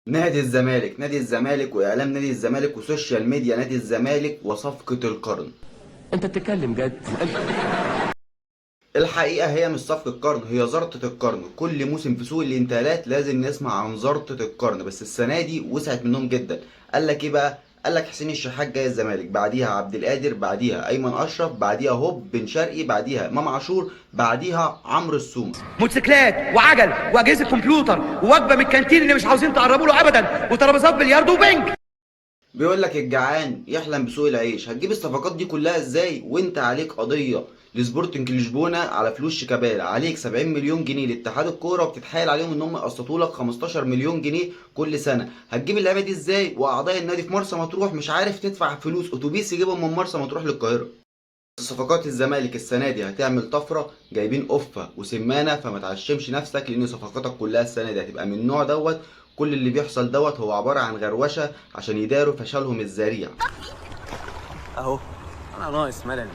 نادي الزمالك، نادي الزمالك واعلام نادي الزمالك و social media نادي الزمالك وصفقة القرن. انت بتتكلم جد؟ الحقيقة هي مش صفقة القرن، هي زرطة القرن. كل موسم في سوق الانتقالات لازم نسمع عن زرطة القرن، بس السنة دي وسعت منهم جدا. قال لك ايه بقى؟ قال لك حسين الشحات جاي الزمالك، بعديها عبد القادر، بعديها ايمن اشرف، بعديها هوب بن شرقي، بعديها امام عاشور، بعديها عمرو السومة. موتوسيكلات وعجل واجهزة كمبيوتر ووجبه من الكانتين اللي مش عاوزين تقربوا له ابدا، وترابيزات بلياردو وبنج. بيقول لك الجعان يحلم بسوق العيش. هتجيب الصفقات دي كلها ازاي وانت عليك قضية لسبورتنج لشبونه على فلوس شيكابالا، عليك 70 مليون جنيه لاتحاد الكورة وبتتحايل عليهم ان هم يقسطوا لك 15 مليون جنيه كل سنة؟ هتجيب اللعيبة دي ازاي واعضاء النادي في مرسى مطروح مش عارف تدفع فلوس اتوبيس يجيبهم من مرسى مطروح للقاهره؟ صفقات الزمالك السنة دي هتعمل طفرة، جايبين قفة وسمانه، فما تعشمش نفسك لان صفقاتك كلها السنة دي هتبقى من النوع دوت. كل اللي بيحصل دوت هو عبارة عن غروشه عشان يداروا فشلهم الذريع. اهو انا ناقص ملل.